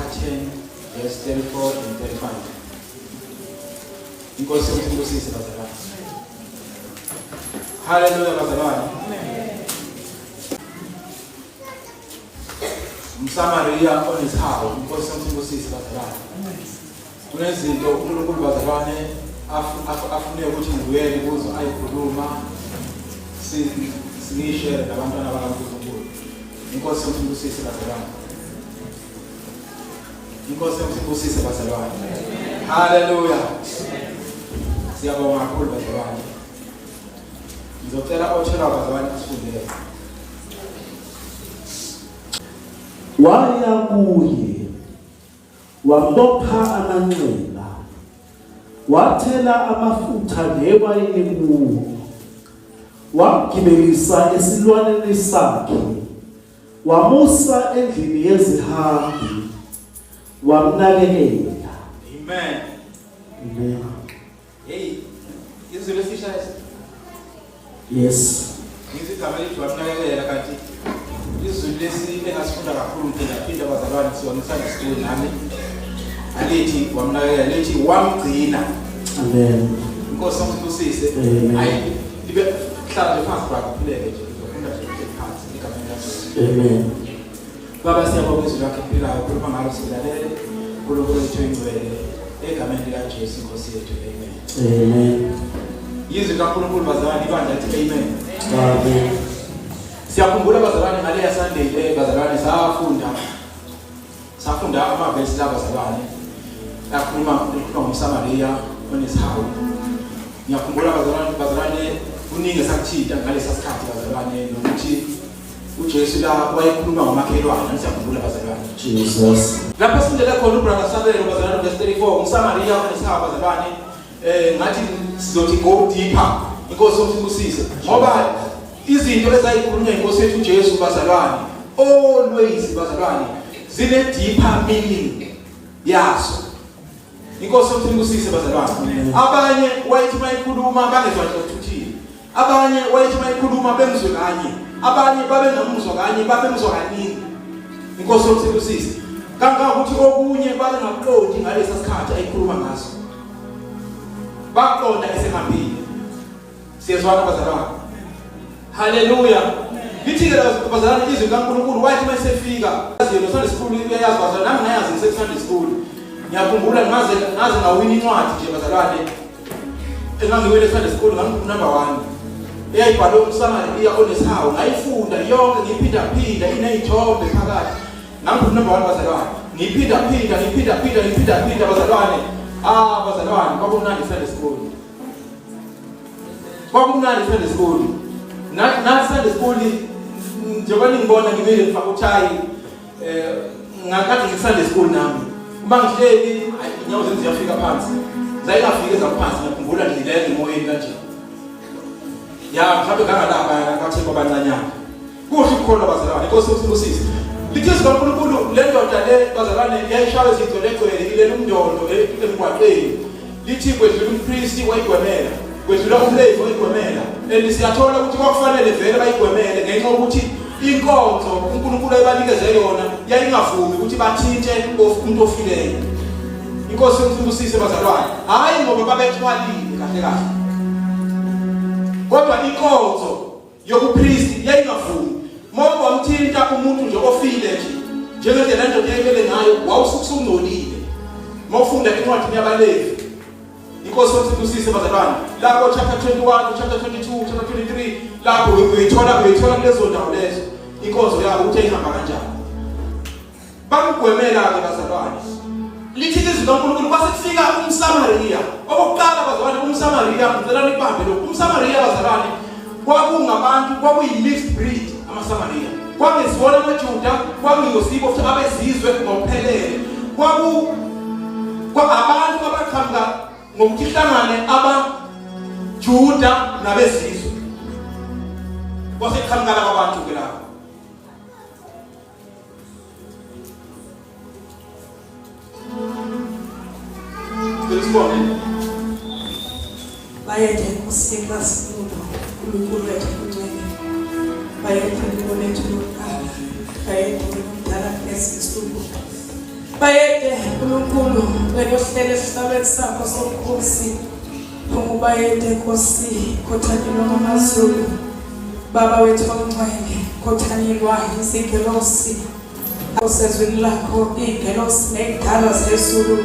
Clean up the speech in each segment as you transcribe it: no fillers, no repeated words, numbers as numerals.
chapter 10 verse 34 and 35. Inkosi yomsindisisi bazalwane. Haleluya bazalwane. UmSamariya onesihawu, inkosi yomsindisisi bazalwane. Kunezinto uNkulunkulu bazalwane afune ukuthi ngibuyele kuzo ayikhuluma siyishere nabantwana bakaNkulunkulu. Inkosi yomsindisisi bazalwane. Inkosi yomsibusise bazalwane. Haleluya. Siyabonga kakhulu bazalwane. Ngizocela othelwa bazalwane asifundele. Waya kuye wambopha amanxeba wathela amafutha newayini kuwo wamgibelisa esilwaneni sakhe Wamusa endlini yezihambi wamnakekela. Amen. Amen. Hey, izwi lesisha lesi. Yes. Ngizwe igama elithi wamnakekela kanti izwi lesi engasifunda kakhulu ngiphinda phinda bazalwane siyona Sunday school nami. Alithi wamnakekela lithi wamgcina. Amen. Inkosi omsibusise. Amen. Ayi libe hlala nje phansi brother ukhuleke nje. Ngizofunda nje phansi. Egameni likaJesu. Amen. Baba siyabonga izwi lakho eliphilayo khuluma ngalo silalele. uNkulunkulu wethu oyingcwele egameni likaJesu inkosi yethu. Amen. Amen. Yizwi likaNkulunkulu bazalwane ibandla lithi amen. Amen. Siyakhumbula bazalwane ngaleya Sunday le bazalwane safunda safunda amavesi la bazalwane akhuluma ekhuluma ngomSamariya onesihawu. Ngiyakhumbula bazalwane bazalwane kuningi esakuthinta ngalesa sikhathi bazalwane nokuthi uJesu la wayekhuluma ngomakhelwane siyakhumbula bazalwane. Jesus. Lapho sindele khona ubrother Sabelo bazalwane verse 34 umSamariya onesihawu bazalwane ngathi sizothi go deeper inkosi yomsibusise ngoba izinto ezayikhulunywa inkosi yethu uJesu bazalwane always bazalwane zine deeper meaning yazo. Inkosi yomsibusise bazalwane. Abanye wayethi mayikhuluma bangezwa nje uthuthile. Abanye wayethi mayikhuluma bemzwe kanye. Abanye babengamuzwa kanye babemzwa kaningi. Inkosi yomsibusise. Kangangokuthi okunye babengakuqondi ngalesa sikhathi ayikhuluma ngaso. Baqonda esehambile. Siyezwana bazalwane. Haleluya. Lithi-ke bazalwane izwi likaNkulunkulu wathi uma esefika yazi Sunday school uyayazi bazalwane nami ngayazi ngise Sunday school. Ngiyakhumbula ngaze ngaze ngawina incwadi nje bazalwane engangiwile Sunday school ngangu number 1. Eyayibhalwe umSamariya onesihawu ngayifunda yonke ngiyiphinda phinda inezithombe phakathi. Ngangu number 1 bazalwane. Ngiyiphinda phinda ngiyiphinda phinda ngiyiphinda phinda bazalwane. Ah bazalwane kwakumnandi Sunday school. Kwakumnandi Sunday school. Nathi nathi Sunday school njengoba ningibona ngimile ngifaka uthayi eh ngakade ngi Sunday school nami. Uma ngihleli hayi inyawo zami ziyafika phansi. Zayingafiki ezaphansi ngiyakhumbula nje ngilele emoyeni kanje. Ya mhlawumbe ngangalapha ngathi kwabancanyana. Kuhle ukukholwa bazalwane, inkosi usibusise. Lithi izwi kaNkulunkulu le ndoda le bazalwane yayishaywa izigcwelegcwele ilele umndondo emgwaqeni. Lithi kwedlula umpristi wayigwemela, kwedlula umLevi wayigwemela. And siyathola ukuthi kwakufanele vele bayigwemele ngenxa yokuthi inkonzo uNkulunkulu ayebanikeze yona yayingavumi ukuthi bathinte umuntu ofileyo. Inkosi yomsibusise bazalwane. Hayi ngoba babethwalile kahle kahle. Kodwa inkonzo yobupristi yayingavumi. Uma wamthinta umuntu nje ofile nje njengendlela indoda eyayilele ngayo wawusuke usungcolile. Uma ufunda encwadini yabaLevi inkosi yomsibusise bazalwane lapho chapter 21 chapter 22 chapter 23 lapho uyithola uyithola kulezo ndawo lezo inkonzo yabo ukuthi ihamba kanjani. Bamgwemela-ke bazalwane. Lithi izwi likaNkulunkulu kwase kufika umSamariya. Okokuqala bazalwane umSamariya ngicela nikubambe lokhu. UmSamariya bazalwane kwakungabantu kwakuyi-mixed breed amaSamariya. Kwakungesiwona amaJuda, kwakungesibo futhi abezizwe ngokuphelele. Kwaku abantu abaqhamuka ngokuthi ihlangane abaJuda nabezizwe. Kwase kuqhamuka laba bantu ke lapho. Sibonge. Bayede Nkosi yenkazimulo, uNkulunkulu wethu ongcwele. Bayede uNkulunkulu lethu lokuqala. Bayede wena omdala kulezi nsuku. Bayede uNkulunkulu wena ohlele esihlalweni sakho sobukhosi. Ungubayede Nkosi khothanyelwa ngamazulu. Baba wethu ongcwele khothanyelwa izingelosi. Osezwini lakho izingelosi nezidalwa zezulu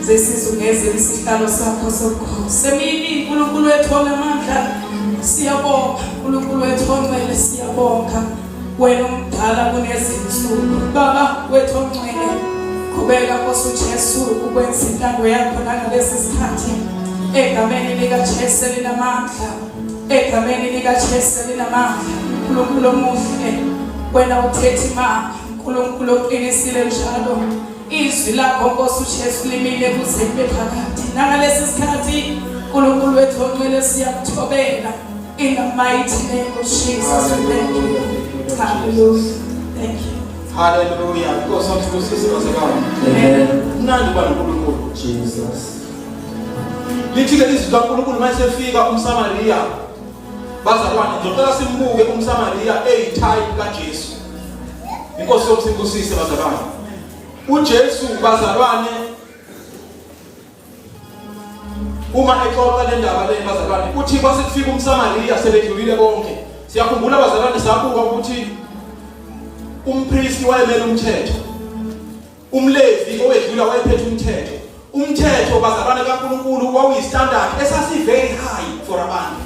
zesizungezile isihlalo sakho sobukhosi. Emini uNkulunkulu wethu onamandla siyabonga uNkulunkulu wethu ongcwele siyabonga. Wena umdala kunezinsuku baba wethu ongcwele qhubeka Nkosi uJesu ukwenza intando yakho nangalesi sikhathi egameni likaJesu elinamandla egameni likaJesu elinamandla uNkulunkulu omuhle wena uthethe imali uNkulunkulu oqinisile njalo izwi lakho Nkosi uJesu limile kuze kube phakade nangalesi sikhathi uNkulunkulu wethu ongcwele siyakuthobela In the mighty name of Jesus, we thank you. Hallelujah. Thank you. Hallelujah. Nkosi yomsibusisi bazalwane. Amen. Mnandi kuba noNkulunkulu. Jesus. Lithi ke izwi kaNkulunkulu mayisefika umSamariya. Bazalwane, ngizocela simbuke umSamariya eyitype kaJesu. Inkosi yomsibusisi bazalwane. uJesu bazalwane Uma exoxa le ndaba le bazalwane uthi kwase kufika umSamariya sebedlulile bonke. Siyakhumbula bazalwane sabuka ukuthi umpristi wayemele umthetho. UmLevi owedlula wayephethe umthetho. Umthetho bazalwane kaNkulunkulu wawuyistandard esasi very high for abantu.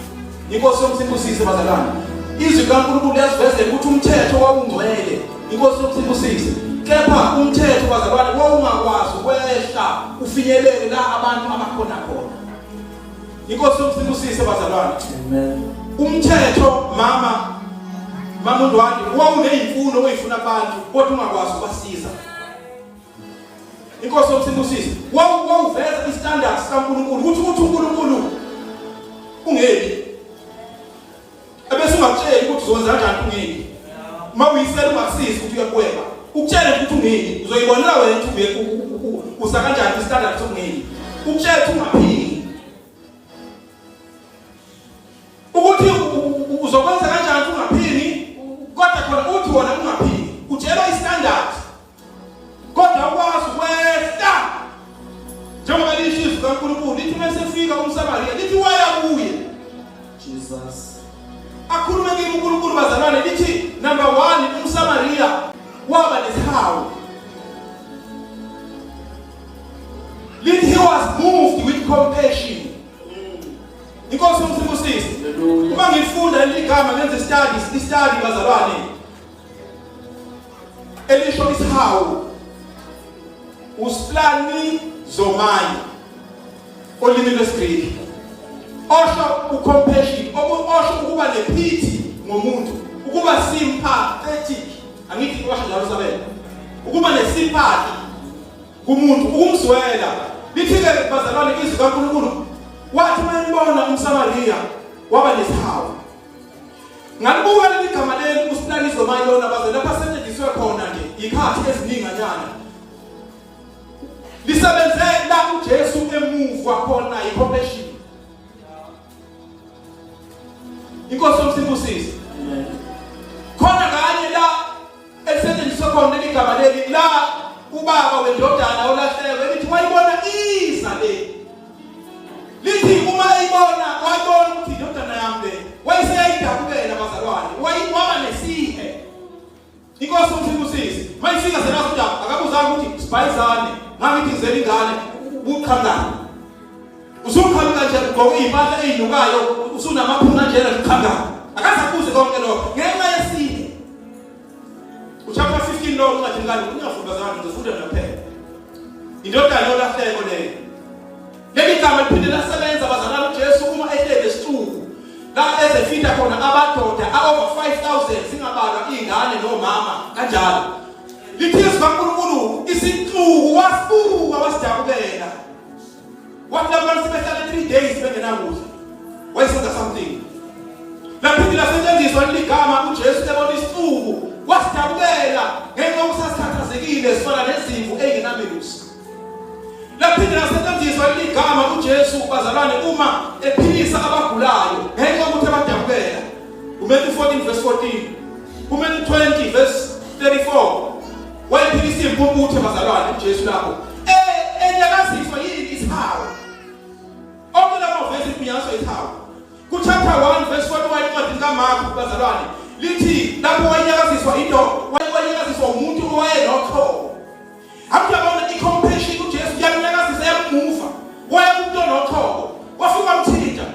Inkosi yomsibusise bazalwane. Izwi kaNkulunkulu liyasivezela ukuthi umthetho wawungcwele. Inkosi yomsibusise. Kepha umthetho bazalwane wawungakwazi ukwehla ufinyelele la abantu abakhona khona. Inkosi yomsibusise bazalwane. Amen. Umthetho mama Mama uNdwandi wawuneyimfuno oyifuna abantu kodwa ungakwazi ukubasiza. Inkosi yomsibusise. Wawuveza istandard sikaNkulunkulu ukuthi uthi uNkulunkulu ungebi. Ebese ungakutsheli ukuthi uzokwenza kanjani ungebi. Uma uyisela ungakusizi ukuthi uyakweba. Ukutshele ukuthi ungebi, uzoyibonela wena ukuthi usa kanjani istandard sokungebi. Ukutshele ukuthi ungaphili. Ukuthi uzokwenza kanjani ungaphili kodwa khona uthi wona ungaphili. Utshelwa istandard. Kodwa ukwazi ukwehla njengoba lisho izwi kaNkulunkulu lithi uma sefika umSamariya lithi waya kuye Jesus akhulume kimi uNkulunkulu bazalwane lithi number 1 umSamariya waba nesihawu lithi he was moved with compassion inkosi yomsibusisi uma ngifunda ligama ngenze study study bazalwane elisho isihawu usplani zomai olimini lwesiGreki osho ucompassion osho ukuba nephithi ngomuntu ukuba sympathetic angithi washo njalo sabela ukuba nesympathy kumuntu ukumzwela lithi-ke bazalwane izwi kaNkulunkulu wathi uma embona umSamariya waba nesihawu Ngalibuka leli gama leli uSinanizo Mayona baze lapha setshenziswe khona nje ikhathi ezininganyana. Lisebenze la uJesu emuva khona icompassion. Inkosi yomsibusise. Khona kanye la elisetshenziswe khona leli gama leli la ubaba wendodana olahleko elithi wayibona iza le lithi uma eyibona wayibona ukuthi indodana yami le wayeseyayidabukela bazalwane waba nesihe inkosi umsibusise mayifika senazi ukuthi akabuzanga ukuthi sibhayizane ngangithi ngizela ingane buqhamukani usuqhamuka nje ugqoke iy'mpahla ey'nukayo usunamaphunga njena uqhamuka akaze akubuze konke lokho ngenxa yesihe Uchapter 15 lo ncwadi ngani ungafunda bazalwane ngizofunda mina kuphela. Indodana yolahleko leyo. Leli gama liphinde lasebenza bazalwane uJesu uma ehleli esixuku la ezefita khona abadoda over 5000 singabalwa izingane nomama kanjalo. Lithi izwi kaNkulunkulu isixuku wasibuka wasidabukela. Wathi labo bantu sebehlale 3 days bengenakudla. Wayesenza something. Laphinde lasetshenziswa leli gama uJesu ebona isixuku wasidabukela ngenxa yokuthi sasikhathazekile sifana nezimvu eyingenamelusi. Laphinde lasetshenziswa leli gama uJesu bazalwane uma ephilisa abagulayo ngenxa yokuthi abadabukela. UMatthew 14 verse 14. UMatthew 20 verse 34. Wayephilisa impumputhe bazalwane uJesu lapho. Eh enyakaziswa yini isihawu? Onke lama verse kunyakaziswa isihawu. Ku chapter 1 verse 41 encwadini kaMark bazalwane lithi lapho wayenyakaziswa into wanyakaziswa umuntu owayenochoko. Akuyabona i-compassion uJesu yamnyakazisa yamuva. Waya kumuntu onochoko. Wafika wamthinta.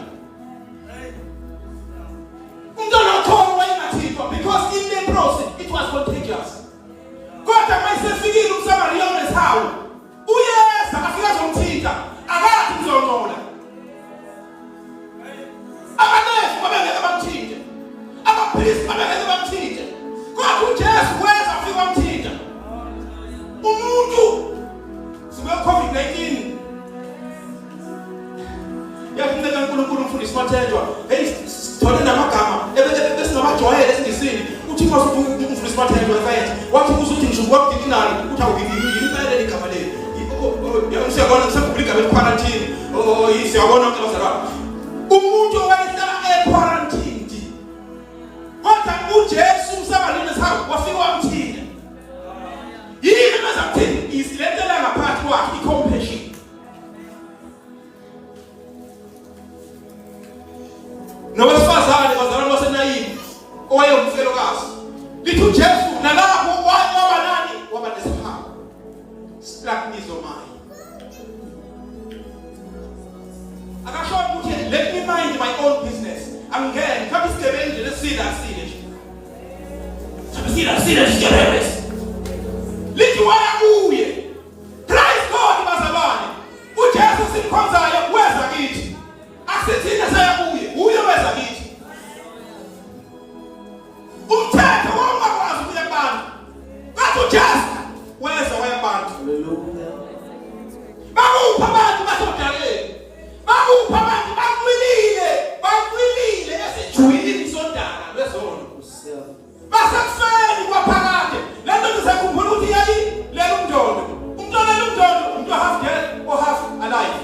Umuntu onochoko wayengathintwa because in leprosy it was contagious. Kodwa uma esefikile umSamariya onesihawu, uyeza afike azomthinta, akathi ngizongcola. AbaLevi babengeke bamthinte, abapristi babengeke bamthinte, kodwa uJesu weza afike wamthinta. Umuntu sibuye COVID-19 Yafuneka uNkulunkulu umfundisi Mathenjwa. Hey sithole namagama ebesingabajwayele esiNgisini. Uthi uma umfundisi Mathenjwa efayethi wathi uzuthi ngisho kwa dictionary uthi awuyini impela leli gama leli. Siyabona ngisakhumbula igama eliquarantine. Oh siyabona ke bazalwane. Umuntu owayehlala equarantine. Kodwa uJesu umsabalini sawo wafika wamthinta. Yini ebezamthinta? Isilethela ngaphakathi kwakhe i-compassion. Nowesifazane bazalwane baseNayini owayewumfelokazi lithi uJesu nalapho waba nani waba nesihawu splaknizomai akasho ukuthi let me mind my own business angingeni mhlawumbe isigebengu nje lesile asile nje mhlawumbe sile asile isigebengu lesi lithi waya kuye Praise God bazalwane. UJesu simkhonzayo weza kithi. Asithina saya kuye, uye weza kithi. Umthetho wawungakwazi ukuya kubantu. Kodwa uJesu weza waya kubantu. Hallelujah. Bakupha abantu basodakeni. Bakupha abantu bacwilile, bacwilile esijwilini sodaka lwezono. Basekufeni kwaphakade. Le nto ngisakhumbula ukuthi yayi lelo umndondo. Umuntu olele umndondo umuntu half dead or half alive.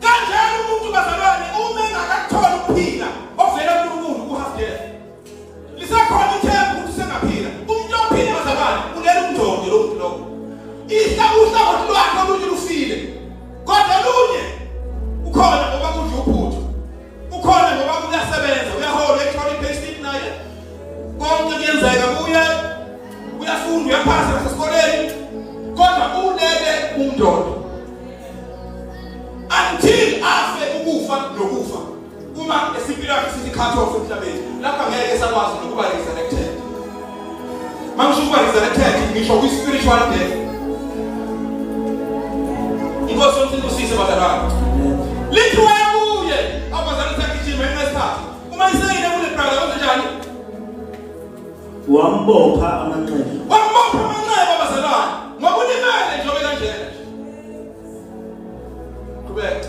Kanjalo umuntu bazalwane uma engakakutholi ukuphila ovela kuNkulunkulu ku half dead. Lisekhona ithemba ukuthi usengaphila. Umuntu ophila bazalwane ulele umndondo lo muntu lowo. Ihla uhlangothi lwakhe olunye lufile. Kodwa olunye ukhona ngoba kudla uphuthu. Ukhona ngoba uyasebenza, uyahola, uyayithola i-payslip naye. Konke kuyenzeka kuye. Uyafunda, uyaphasa nasesikoleni. Kodwa ulele umndondo. Until afe ukufa nokufa. Uma esimpilo yakhe sithi cut off emhlabeni, lapha ngeke esakwazi nokuba resurrected. Mangisho ukuba resurrected ngisho kwi spiritual death. Inkosi yomsindusise bazalwane. Lithi wayakuye abazalwane sagijima ngesikhathi. Uma iseyile kule brother wenze njani? Wambopha amanxeba. Wambopha amanxeba bazalwane. Ngoba ulimele njengoba kanjena nje. Qhubeka.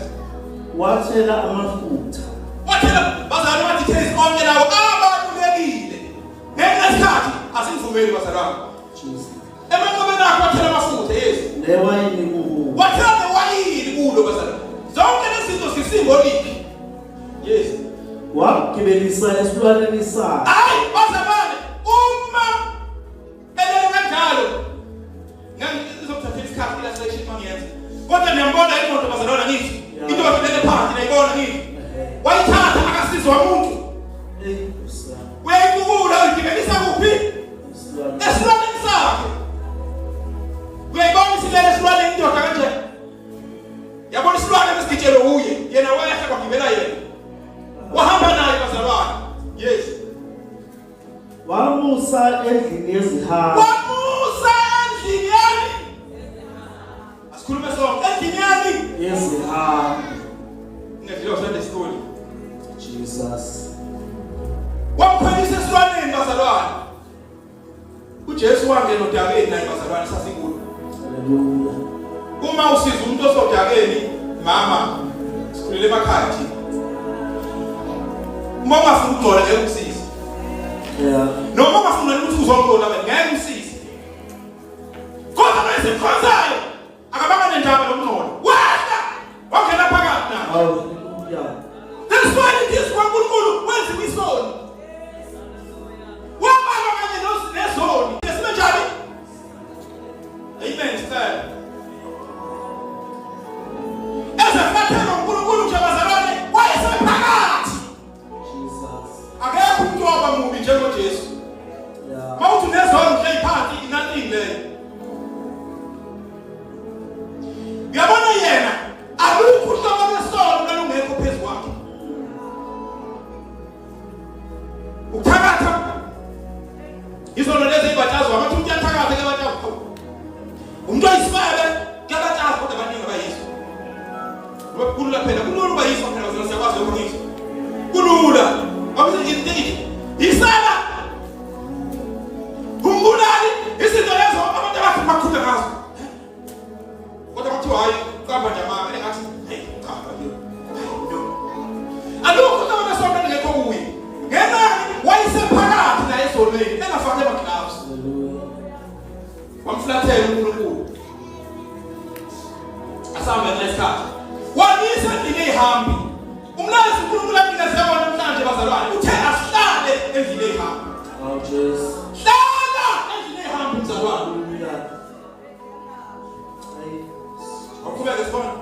Wathela amafutha. Wathela bazalwane bathi details onke lawo abalulekile. Ngenxa yesikhathi asimvumeli bazalwane. Emanxebeni akhe wathela amafutha Yesu. Newayini kulo. Wathela newayini kulo bazalwane. Zonke lezi zinto zisymbolic. Yes. Wamgibelisa esilwaneni sakhe. Hayi bazalwane uma elele kanjalo ngizokuthathela isikhathi illustration mangiyenza. Kodwa niyambona imoto bazalwane ngithi. Indoda ilele phansi niyayibona ngithi. Wayithatha akasizwa umuntu. Uyayibukula uyigibelisa kuphi? Esilwaneni sakhe. Uyayibona isilele esilwaneni indoda kanje. Yabona isilwane besigitshelwe uye, yena wehla kwagibela yena. Wahamba naye bazalwane. Yes. Wamusa endlini yezihambi. Wamusa endlini yami. Asikhulume sonke endlini yami. Yezihambi. Ngedliwa Sunday school. Jesus. Wamkhwelisa esilwaneni bazalwane. uJesu wangena odakeni naye bazalwane sasikulo. Haleluya. Uma usiza umuntu osodakeni mama sikhulele emakhaya thina. Uma ungafuni ukugcola ngeke umsize. Yeah. Noma ungafuni ukuthi uzongcola ngeke umsize. Kodwa mayesimkhonzayo akabanga nendaba nokungcola. Wehla wangena phakathi naye. Haleluya. That's why it is kwaNkulunkulu wenziwa isoni. Wabalwa kanye nezoni. Esimenjalo Amen sicela. Ezefathela uNkulunkulu nje bazalwane wayesephakathi. Jesus. Akekho umuntu owaba mubi njengoJesu. Yeah. Mawuthi unezono nje iphansi nothing leyo. Uyabona yena alukho uhlobo lwesono olungekho phezu kwakhe. Ukuthakatha izono lezi ezibatshazwa abathi umuntu uyathakatha kuyabatshazwa. Umuntu oyisifebe kuyabatshazwa kodwa abaningi abayizwa. Ngoba kulula phela kulula uba yiswa phela bazalwane siyakwazi lokho ngisho. Kulula. Akuthi into engithi isela umbulali izinto lezo abantu abathi bakhuluma ngazo. Kodwa kuthiwa hayi uqamba nje amanga engathi hey uqamba nje. No. Alukho uhlobo lwesonto olungekho kuye. Ngenxa wayesephakathi naye ezonweni engafake ama-gloves. Hallelujah. Wamflathela uNkulunkulu. Asambe ngesikhathi. Wamisa endlini eyihambi. Umlayezo uNkulunkulu akunikeze wona namhlanje bazalwane uthe asihlale endlini eyihambi. Oh Jesu. Hlala endlini eyihambi mzalwane. Hallelujah. Hey. Awuqhubeke sibona.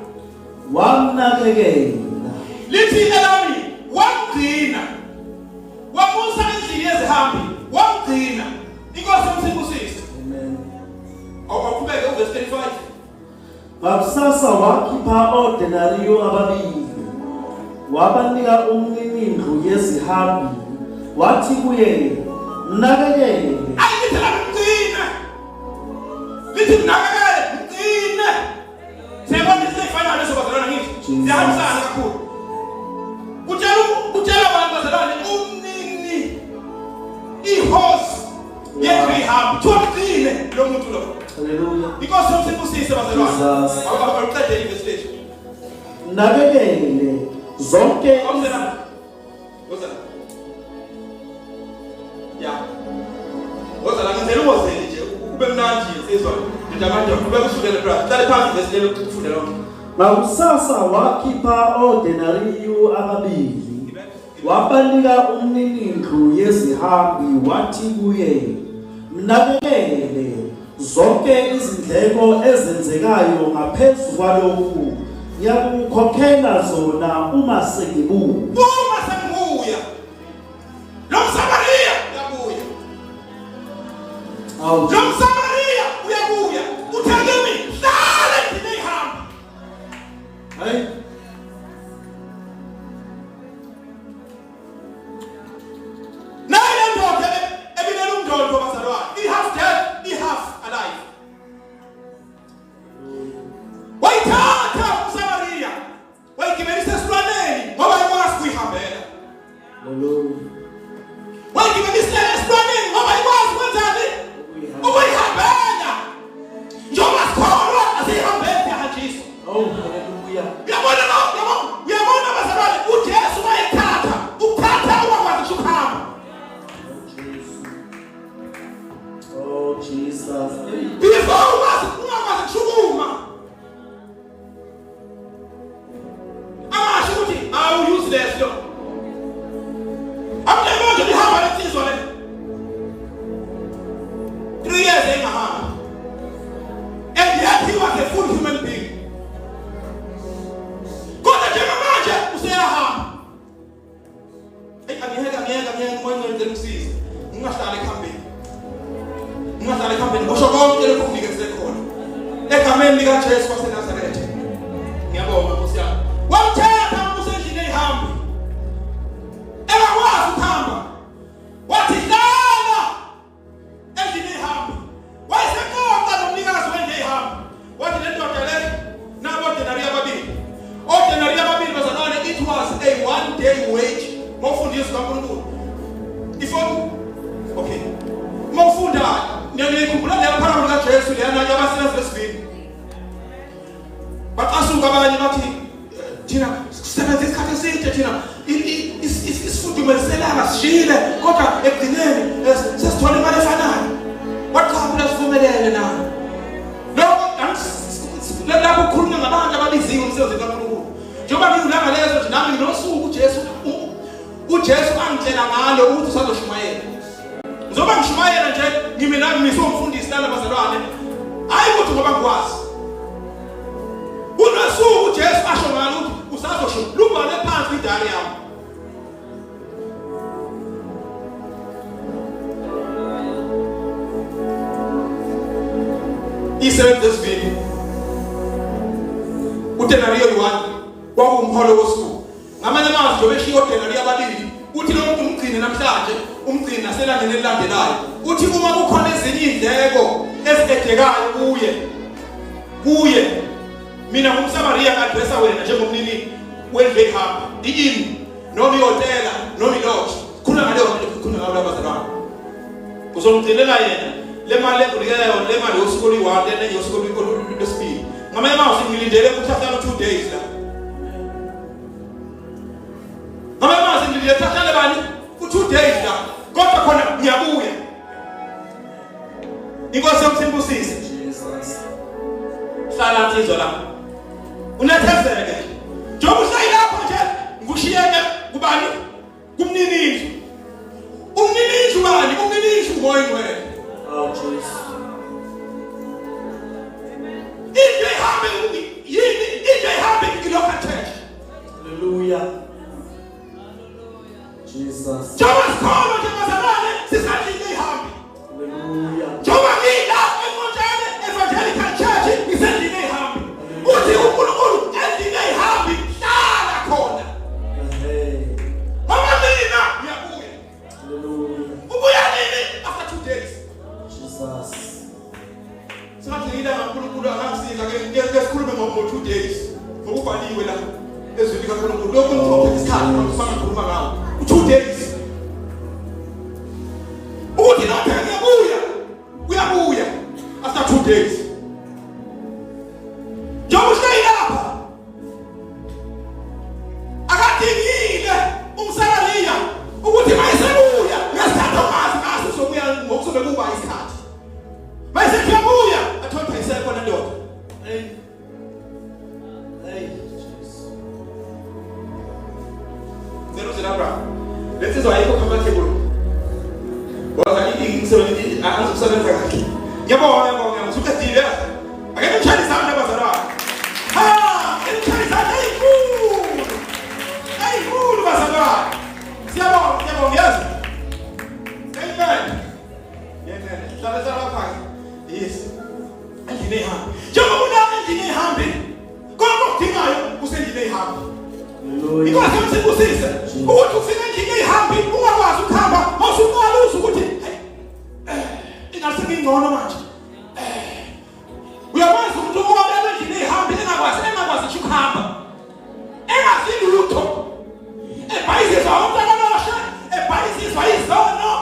Wamnakekela. Lithi elami wamgcina. Wamusa endlini yezihambi wamgcina. Inkosi yomsibusise. Amen. Awuqhubeke uverse 35. Ngakusasa wakhipha odenariyo ababili wabanika umninindlu yezihambi wathi kuye mnakekele Ayi lithi lami mgcine. Lithi mnakekele mgcine. Siyabona izinto ey'fanayo lezo bazalwane ngithi. Jesus. Ziyahambisana kakhulu. Kutshela kutshela abantu bazalwane umnini ihosi yendlu ihambi kuthiwa mgcine lo muntu lo. Haleluya. Inkosi yomsibusise bazalwane. Jesus. Awuqede ivesi lethu. Mnakekele zonke Awuzela. Wozela. Ya. Wozela ngizela ungozeli nje kube mnandi insizwa. Nje kube kusukela bra. Hlale phansi ivesi lelo ufunde lonke. Ngakusasa wakhipha odenariyu ababili wabanika umninindlu yezihambi wathi kuye mnakekele zonke izindleko ezenzekayo ngaphezu kwalokhu ngiyakukhokhela zona uma sengibuya. Uma sengibuya. Lo Msamariya uyabuya. Awu Lo Msamariya uyabuya. Uthe kimi hlala endlini ihambe. Hey. Nayi le ndoda ebinele umndondo bazalwane. I half dead, i half alive. Wayithatha uSamariya. Wayigibelisa esilwaneni ngoba ikwazi kuyihambela. Hallelujah. Wayigibelisa esilwaneni ngoba ikwazi kwenzani? Ukuyihambela. Njengoba sikholwa asiyihambeli siyahanjiswa. Oh hallelujah. Uyabona lo, uyabona, uyabona bazalwane uJesu wayethatha, ukuthatha ungakwazi ngisho ukuhamba. Oh Jesus. Oh Jesus. Hey. Before ukwazi ungakwazi kushukuma. Angasho ukuthi awu useless lo. Amnye nje lihamba lensizwa le. 3 years engahamba. And yet he was a full human being. Kodwa njengamanje useyahamba. Eyi angiyeke angiyeke angiyeke umoya ongcwele ngicela ungisize. Ngingahlali ekuhambeni. Ngingahlali ekuhambeni kusho konke lokhu kunginikeze khona. Egameni likaJesu waseNazaretha. Ngiyabonga Nkosi yami. Wamthetha usendlini eyihambi. Engakwazi ukuhamba. Wathi hlala endlini eyihambi. Wayesexoxa nomnikazi wendlu eyihambi. Wathi le ndoda le nabo odenariya ababili. Odenariya ababili bazalwane it was a one day wage. Mawufundisa kaNkulunkulu. Ifoni okay. Mawufunda niyikhumbula leya parable kaJesu leyana yabasebenzi besivini. Bacasuka abanye bathi thina sisebenza isikhathi eside thina isifudumeliselanga sishile kodwa ekugcineni sesithola imali efanayo. Wathi cha phela sivumelene na. Lokho lapho kukhulunywa ngabantu ababiziwe umsebenzi kaNkulunkulu. Njengoba ngiyulanga lezo nje nami nginosuku uJesu uJesu angitshela ngalo ukuthi usazoshumayela. Ngizoba ngishumayela nje ngimi nami ngisomfundisi lana bazalwane. Hayi ukuthi ngoba ngikwazi. Kunosuku uJesu asho ngalo ukuthi usazosho lubhale phansi idari yami. Isebenzi esivini udenariyo one kwakuwumholo wosuku. Ngamanye amazwi njengoba eshiya odenariyo ababili uthi lo muntu umgcine namhlanje umgcine naselangeni elilandelayo. Uthi uma kukhona ezinye iy'ndleko ezidedekayo kuye kuye mina ngumSamariya ngi-addressa wena njengomnini wendlu eyihamba i-inn noma ihhotela noma ilodge khuluma ngaleyo nto khuluma ngayo labazalwane uzomgcinela yena le mali engunikela yona le mali yosuku oluyi-one lena yosuku lwesibili ngamanye amazwi ngilindele ukuthi ahlale u-two days la ngamanye amazwi ngilindele ukuthi ahlale bani u-two days la kodwa khona ngiyabuya Inkosi yomsimbusise. Jesus. Hlala nsizwa la. Unethezeke. Njengoba uhleli lapho nje ngushiyeke kubani? Kumninindlu. Umninindlu bani? Umninindlu uMoya Oyingcwele. Oh Jesus. Into ihambe yini? Into ihambe i-local church. Hallelujah. Jesus. Njengoba sikholwa nje bazalwane sisandlini eyihambi. Hallelujah. Njengoba ngila eNkontshane Evangelical Church ngisendlini eyihambi. Uthi uNkulunkulu endlini eyihambi hlala khona. Hey. Ngoba mina ngiyabuya. Hallelujah. Ubuya nini? After 2 days. Jesus. Singathi ngilanga uNkulunkulu akangisiza ke ke sikhulume ngo 2 days. Ngokubhaliwe la ezwini likaNkulunkulu. Lokhu ngithatha isikhathi bangakhuluma ngawo. 2 days. Ukuthi lapha ngiyabuya. Uyabuya after 2 days. Njengoba uhleli lapha akadingile umSamariya ukuthi mayesebuya ngesikhathi ongazi ngaso uzobuya ngokuzobe kuba isikhathi. Mayesethi uyabuya athole ukuthi ayisekho le ndoda. Hey. Hey Jesus. Ngicela uze lapha. Le nsizwa ayikho comfortable. Waza ingisebenza angizokusebenza kahle. Ngiyabonga ngiyabonga ngisuqedile. Ake ngishayele izandla bazalwane. Ha, ngishayele izandla ezinkulu. Ezinkulu bazalwane. Siyabonga siyabonga yazi. Amen. Amen. Hlala hlala phansi. Yes. Endlini ehambe. Njengoba ulapha endlini ehambe, konke okudingayo kusendlini ehambe. Hallelujah. Inkosi yomsibusise ukuthi ufike endlini ehambe ungakwazi ukuhamba, mawusuqala uzwe ukuthi hey, ingathi ngingcono manje. Uyakwazi umuntu owabelwe endlini ehambe engakwazi engakwazi ngisho ukuhamba. Engazi lutho. Ebhayiziswa umntakaloshe, ebhayiziswa izono,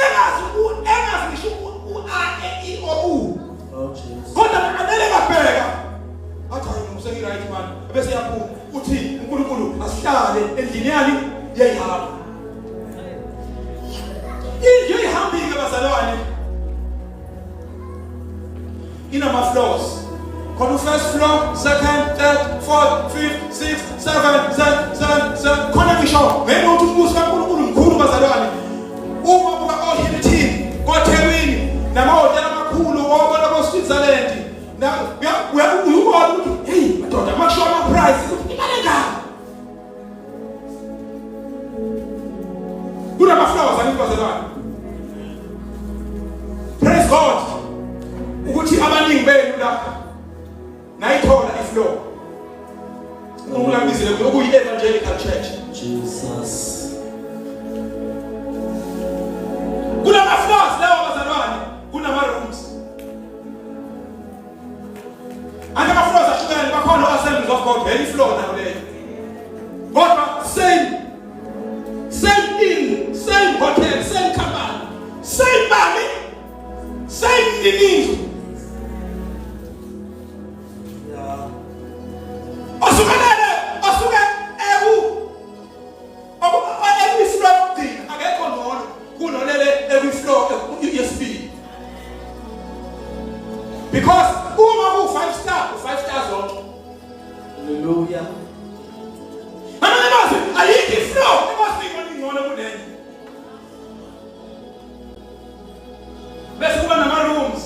engazi engazi ngisho u-A E I O U. Oh Jesus. Kodwa anele ngabheka. Athi hayi ngisengi right man. Bese yaphuma uthi uNkulunkulu asihlale endlini yani yeyihamba. Indlu ihambile bazalwane. Inama floors. Khona first floor, second, third, fourth, fifth, sixth, seven, seven, seven, seven. Khona ngisho ngenxa yokuthi umbuso kaNkulunkulu mkhulu bazalwane. Uma buka oHilton, koThekwini namahhotela amakhulu wabona koSwitzerland. Na uyabona ukuthi hey madoda amasho ama price ukuthi imali engaka. Kunama flowers angithi bazalwane. Praise God. Ukuthi abaningi benu lapha nayithola iflow. uNkulunkulu ambizile kuyo okuyi evangelical church. Jesus. Kunama floors lawa bazalwane, kunama rooms. Anti ama floors ahlukene bakhona o Assemblies of God, vele ifloor nayo leyo. Kodwa same same inn, same hotel, same company, same money, same mninindlu. Yeah. Osukelele, osuke eku ekwi-floor yokugcina akekho ngcono kunolele ekwi-floor yesibili. Because uma ku-five star, u-five star zonke. Hallelujah. Ngamanye amazwi ayikho ifloor ekwazi ingcono kunenye. Bese kuba nama-rooms.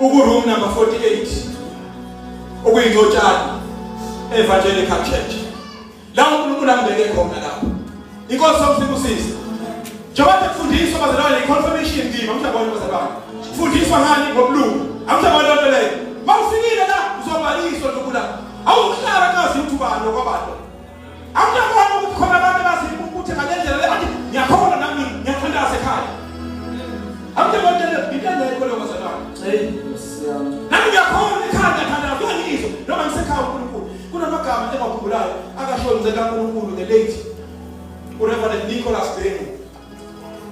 Uku room number 48 okuyingcotshana Evangelical Church. La uNkulunkulu angibeke khona lapho. Inkosi yomsibusise. Njengoba kufundiswa bazalwane i-confirmation kimi, angijabona bazalwane. Fundiswa ngani ngobulungu. Angijabona lonto leyo. Mawufikile la uzobhaliswa nje kula. Awuhlala ngazi ukuthi ubani okwabantu. Angiyabona ukuthi khona abantu abazi ukuthi ngale ndlela le athi ngiyakholwa nami ngiyathandaza ekhaya. Angiyabona le into engekho leyo bazalwane. Hey, Nkosi yami. Nami ngiyakholwa ekhaya ngiyathandaza uyangizwa noma ngisekhaya uNkulunkulu. Kunamagama engiwakhumbulayo akasho ngicela uNkulunkulu the late uReverend Nicholas Bhengu.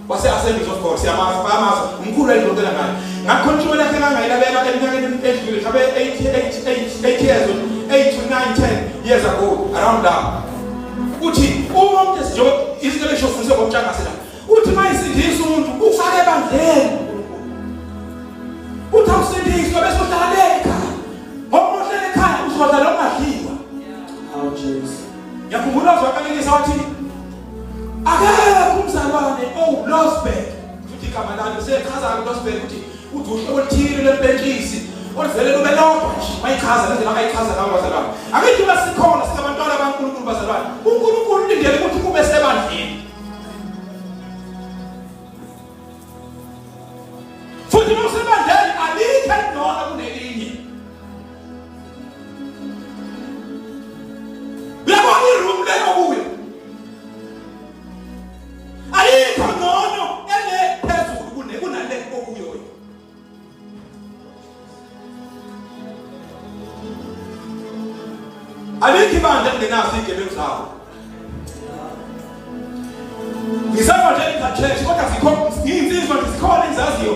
Wase-Assemblies of God siyamazi bayamazi umkhulu ayidokotela ngayo ngakho intshumayelo yakhe engangayilalela eminyakeni edlule mhlawumbe 8 8 years 8 to 9 10 years ago around now uthi uma umuntu njengoba izinto lesho ufundiswe ngomtshangase la uthi uma isindisa umuntu ufake ebandleni uthi awusindiswa bese uhlala le ekhaya ngoba uhlele ekhaya uzodla lokungadliwa Awu Jesu. Ngiyakhumbula wazwakalelisa wathi akekho umzalwane owuLosberg futhi igama lalo sechaza uLosberg ukuthi uthi uhlobo oluthile lwempentshisi oluvele lube lodwa nje mayichaza ngendlela akayichaza ngayo bazalwane akithi uma sikhona singabantwana baNkulunkulu bazalwane uNkulunkulu ulindele ukuthi kube sebandleni futhi uma usebandleni alikho elingcono kunelinye Uyabona iroom le okuyo. Ayikho ngcono ele phezulu kune kunale okuyo. Alikho ibandla elingenazo igebengu zawo. Ngiseva nje church kodwa zikho ngiyinsizwa nje zikhona engizaziyo.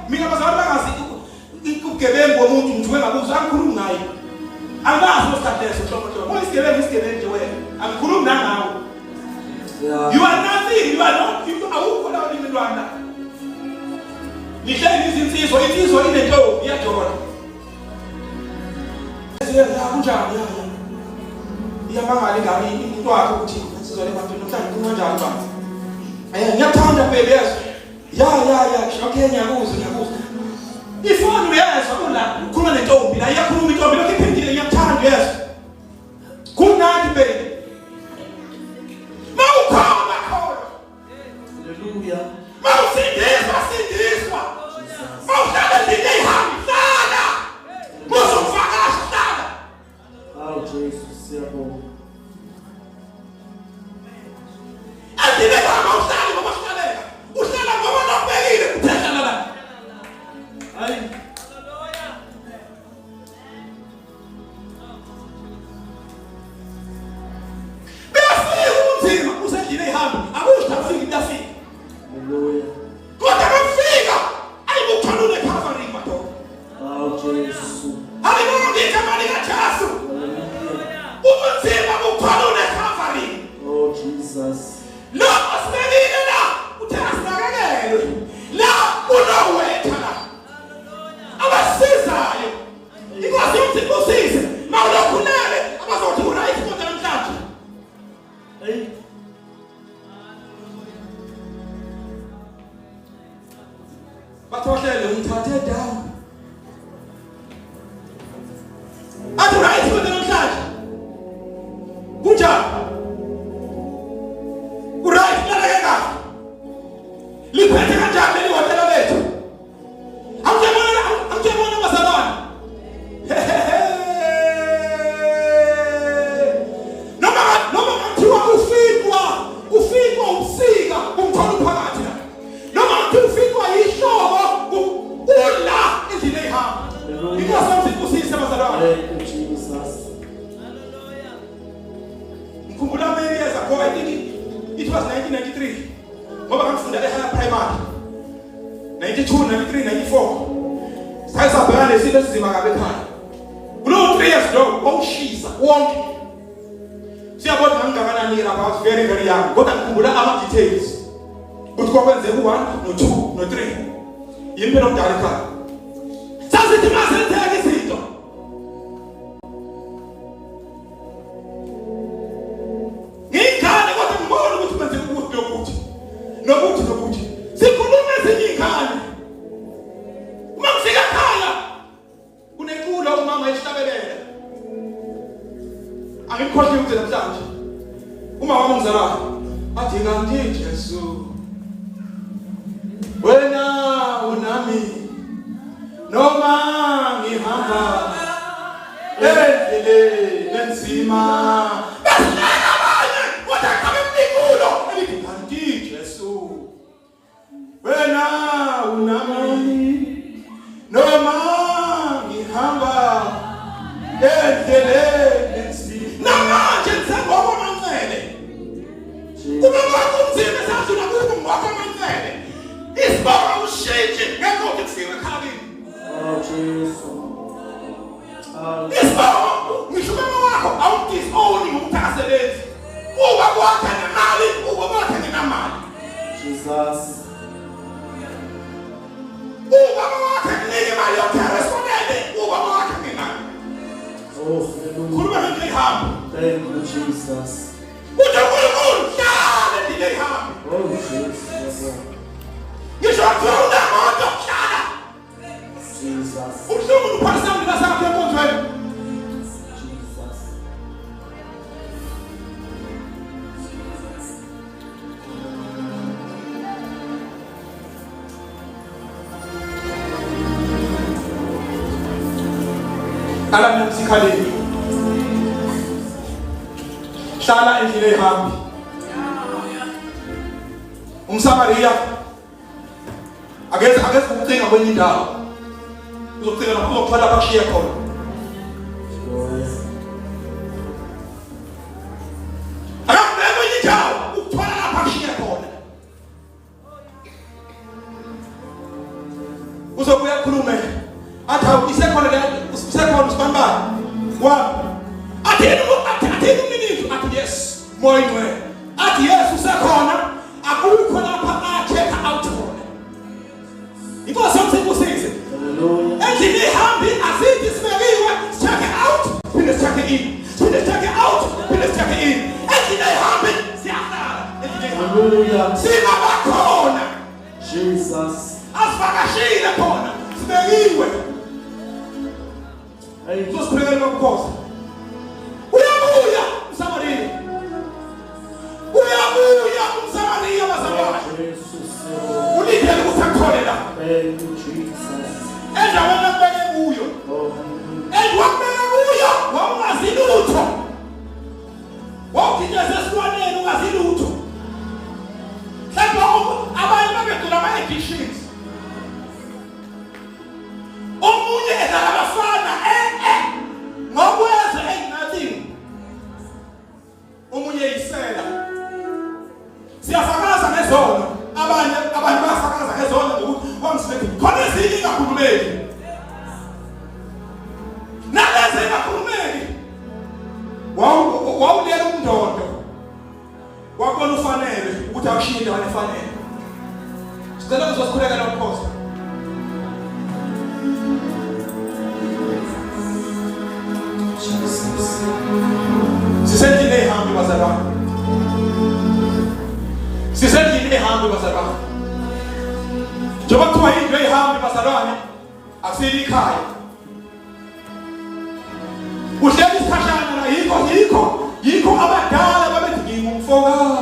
Mina bazalwane bangazi ubugebengu bomuntu ngithuke ngakuzwa angikhulumi ngaye angazi usikhathi leso hlobo hlobo uyisigebengu isigebengu nje wena angikhulumi nangawe you are nothing you are not you awukho la ulimi lwami la nihleli izinsizwa insizwa inentombi iyajola kunjani ya iyamangala ingane umuntu wakhe ukuthi insizwa le bantu namhlanje ukhuluma kanjani baba eh ngiyakuthanda baby yes Ya ya ya, okay ngiyakuzwa ngiyakuzwa. Ifoni uyezwa ula ukhuluma nentombi la iyakhuluma intombi lokho iphindile ngiyakuthanda uyezwa. Kumnandi baby. Mawukhona khona. Hallelujah. Mawusindiswa sindiswa. Mawuhlala endlini eyihambi hlala. Muzokuvakasha hlala. Awu Jesu siyabonga. Endlini ehamba uhlali ngoba uhlaleka. Uhlala ngoba nokubekile uthe hlala la. Hayi. Buyafika ubunzima usendlini ehamba. Akusho afika kuyafika. Hallelujah. Kodwa kufika ayikuthola une covering madoda. Awu Jesu. Haleluya igama likaJesu. Hallelujah. Ubunzima bukhona une covering. Oh Jesus. Lo osibekile la uthe asinakekelwe. La unowetha la. Abasizayo. Inkosi yokuthi ibusise. Mawulokhulele abazothi uright kodwa namhlanje. Hey. Bathohlele ungithathe down. Athi right kodwa namhlanje. Kunjani? Uright kulaleke kahle. Liphethe kanjani leli hotela lethu? Awuyabona awuyabona bazalwane. Noma noma kuthiwa ufikwa ufikwa ubusika umthola uphakathi la. Noma kuthiwa ufikwa yihlobo ula endlini eyihamba. Inkosi yami bazalwane. Thank you Jesus. Ngikhumbula many years ago I think it was 1993 ngoba ngangifunda e-higher primary 92 93 94 saye sabhekana nesimo esinzima kabi ekhaya kulowo 3 years lo wawushisa wonke siyabona ngangingakanani ke lapha I was very very young kodwa ngikhumbula ama details ukuthi kwakwenzeka u-1 no-2 no-3 yimi phela omdala ekhaya sasithi mazenzeka izinto Ngiyingane kodwa ngibona ukuthi kwenzeka ukuthi nokuthi nokuthi nokuthi. Sikhuluma ezinye ingane. Uma ngifika ekhaya Uma wami ngizalayo athi kanti Jesu wena unami noma ngihamba endleleni enzima besihleka abanye kodwa qhabe mnikulo elithi kanti Jesu wena unami noma ngihamba endleleni enzima namanje ngisengokwamanxele Uma kwakho umzimba esadlula kubo ngwakho amanxele isibongo ushintshe ngeke uthi kufike ekhaya kini. Oh Jesu. Isibongo ngisho ubaba wakho awumdisoni ngokuthi akasebenzi. Uba kwakhe nemali, uba kwakhe ngenamali. Jesus. Ubaba wakhe kunike imali yokuthenga esikoleni, ubaba wakhe ngenani. Oh hallelujah. Khuluma ngento ihambo. Thank you Jesus. Uthi uNkulunkulu hlala endlini eyihambi. Oh Jesus. Ngisho kuthiwa unemoto hlala. Jesus. Ubuhlungu luphalisa mina sakhe enkonzweni. Jesus. Hlala mina msikhaleni. Hlala endlini ehambi. UmSamariya akeze akeze ukucinga kwenye indawo. Uzocinga lapho uzokuthola lapho akushiye khona. Akakubeke kwenye indawo ukuthola lapho akushiye khona. Uzobuya akhulume athi hawu isekhona le usekhona usibanibani wami athi yena athi athi yena umninindlu athi yes moya ingcwele athi yes usekhona akukho lapha a-check out khona inkosi yomsikusize endlini ihambi asithi sibekiwe check out phinde check in phinde check out phinde check in endlini ihambi siyahlala endlini Hallelujah. Singabakhona. Jesus. Asivakashile khona. Sibekiwe. Hey. Uzosikhulekela ubukhosi. Uyabuya uSamariya. Uyabuya uSamariya bazalwane. Jesus. Ulindele ukuthi akuthole la. Thank you Jesus. Endaweni akubeke kuyo. Oh hallelujah. And wakubeke kuyo wawungazi lutho. Wawugijeza esilwaneni ungazi lutho. Mhlawumbe abanye babegcina ama-addictions. Omunye edlala abafana eh eh ngokwezwe ain't nothing. Omunye yisela. Siyafakaza ngezono. Abanye abantu bayafakaza ngezono ngokuthi wangisinethe. Khona ezinye ingakhulumeki. Nalezi engakhulumeki. Wawulela umndondo. Wabona ufanele ukuthi akushiye endaweni efanele. Sicela uzosikhulekela umkhosi. Jesus. Sisendlini eyihambi bazalwane. Sisendlini eyihambi bazalwane. Njengoba kuthiwa indlu eyihambi bazalwane akusilo ikhaya. Uhleli isikhashana la yikho yikho yikho abadala babethi ngingumfokazi.